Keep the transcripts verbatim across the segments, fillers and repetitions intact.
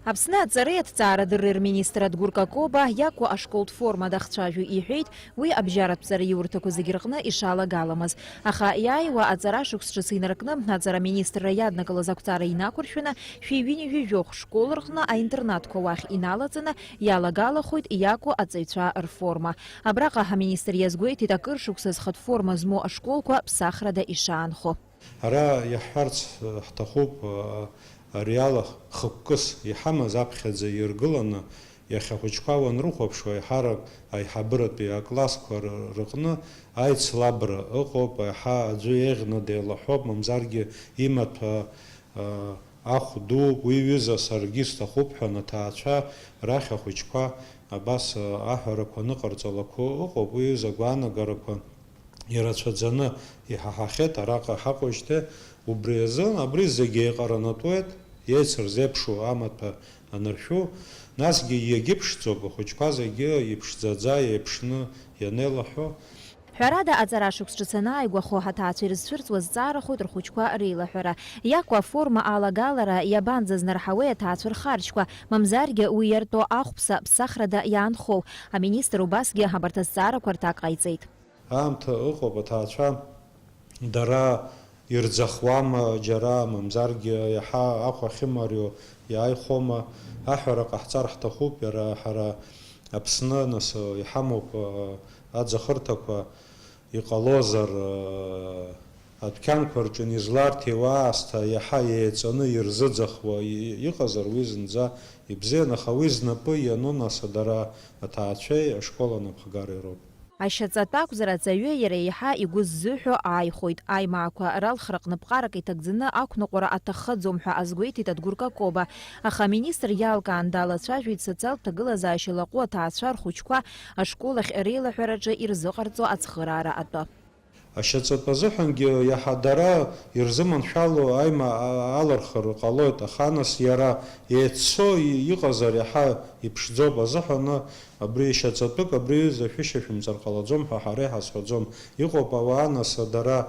Аԥсны аҵареи аҭҵаарадырреи рминистр Адгәыр Какоба иакәу ашколтә форма дахцәажәо иҳәеит, уи абжьаратә ҵараиурҭақәа зегьы рҟны ишалагаламыз. Аха иааиуа аҵара шықәс ҿыц инаркны, аҵара аминистрра иаднакылаз ақәҵара инақәыршәаны, шәи ҩынҩажәи жәохә школ рҟны аинтернатқәа уахь иналаҵаны иалагалахоит иакәу аҵаҩцәа рформа. Абраҟа аминистр иазгәеиҭеит акыр шықәса зхатә форма змоу ашколқәа ԥсахрада ишаанхо. Ара иаҳҳәарц ҳҭахуп, ари ала хықәкыс иҳамаз аԥхьаӡа иргыланы, иахьа ахәыҷқәа уанрыхәаԥшуа, еиҳарак аиҳабыратәи аклассқәа р-, рыҟны аицлабра ыҟоуп, еиҳа аӡәы еиӷьны деилаҳәоуп, мамзаргьы имаҭәа, а, ахә дууп, уи ҩыза саргьы сҭахуп ҳәа аҭаацәа рахь ахәыҷқәа абас, а, аҳәарақәа ныҟарҵалақәо ыҟоуп, уи ҩыза агәаанагарақәа ирацәаӡаны иҳаҳахьеит араҟа ҳаҟоуижьҭеи. Убри азын абри зегьы еиҟаранатәуеит, еицырзеиԥшу амаҭәа аныршәу, насгьы иагьыԥшӡоуп, ахәыҷқәа зегьы иԥшӡаӡа еиԥшны ианеилаҳәо. Ҳәарада, аҵара шықәс ҿыц анааигәахо, аҭаацәа ирызцәырҵуа зҵаарахоит рхәыҷқәа реилаҳәара. Иакәу аформа алагалара иабанӡазнарҳауеи аҭаацәа рхарџьқәа, мамзаргьы уи иарту ахәԥса ԥсахрада иаанхоу? Аминистр убасгьы абарҭ азҵаарақәа рҭак ҟаиҵеит. Аамҭа ыҟоуп, аҭаацәа дара ирӡахуама џьара, мамзаргьы иаҳа ахә ахьымариоу иааихәома, аҳәара ҟаҳҵар ҳҭахуп, иара ҳара Аԥсны, нас, иҳамоуп, аӡахырҭақәа, иҟалозар, адәқьанқәа рҿы инизларҭиуа аасҭа иаҳа еиҵаны ирзыӡахуа и-, иҟазар, уи зынӡа ибзиан, аха уи знапы иану, нас, дара аҭаацәеи ашкол анапхгареи роуп. Ашьаҵатәы акәзар, аҵаҩы иара еиҳа игәы ззыҳәо ааихәоит. Аимаақәа ралхраҟны ԥҟарак иҭагӡаны ақәныҟәара аҭаххаӡом ҳәа азгәеиҭеит Адгәыр Какоба. Аха аминистр иалкаан далацәажәеит социалтә ҭагылазаашьа лаҟәу аҭаацәа рхәыҷқәа ашкол ахь реилаҳәараҿы ирзыҟарҵо ацхыраара атәы. Ашьаҵатәы азыҳәангьы иаҳа дара ирзыманшәало аима-, а-, алырхыр ҟалоит, аха нас иара еиццо и-, иҟазар иаҳа иԥшӡоуп азыҳәаны, абри шьаҵатәык, абри ҩыза шәышьа шәымҵар ҟалаӡом ҳәа ҳара иҳазҳәаӡом. Иҟоуп ауаа, нас, дара,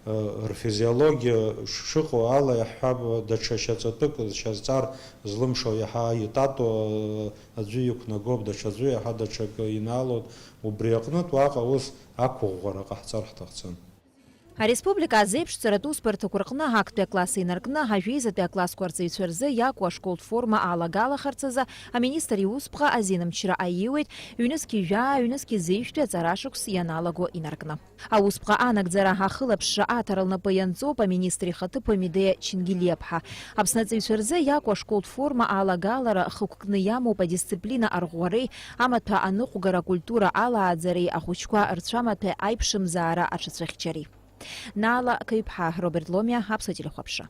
э, рфизиологиа шыҟоу ала иаҳҳәап, даҽа шьаҵатәык шьазҵар злымшо иаҳа итатоу, э, аӡәы иқәнагоуп, даҽаӡәы иаҳа даҽакы инаалоит. Убри аҟнытә уаҟа ус ақәыӷәӷәара ҟаҳҵар ҳҭахӡам. Ареспублика азеиԥшҵәаратә усбарҭақәа рҟны актәи акласс инаркны, ажәеизатәи аклассқәа рҵаҩцәа рзы иакәу ашколтә форма алагалахарц азы аминистр иусԥҟа азинмчра аиуеит ҩнызқь жәаа, ҩнызқь зеижәтәи аҵарашықәс ианалаго инаркны. Аусԥҟа анагӡара ахылаԥшра аҭара лнапы ианҵоуп аминистр ихаҭыԥуаҩ Медеиа Чингелиаԥҳа. Аԥсны аҵаҩцәа рзы иакәу ашколтә форма алагалара хықәкны иамоуп адисциплина арӷәӷәареи, амаҭәа аныҟәгара акультура алааӡареи, ахәыҷқәа рцәамаҭәа аиԥшымзаара аҽацәыхьчареи. Наала Каҩԥҳа, Роберт Ломиа, Аԥсуа телехәаԥшра.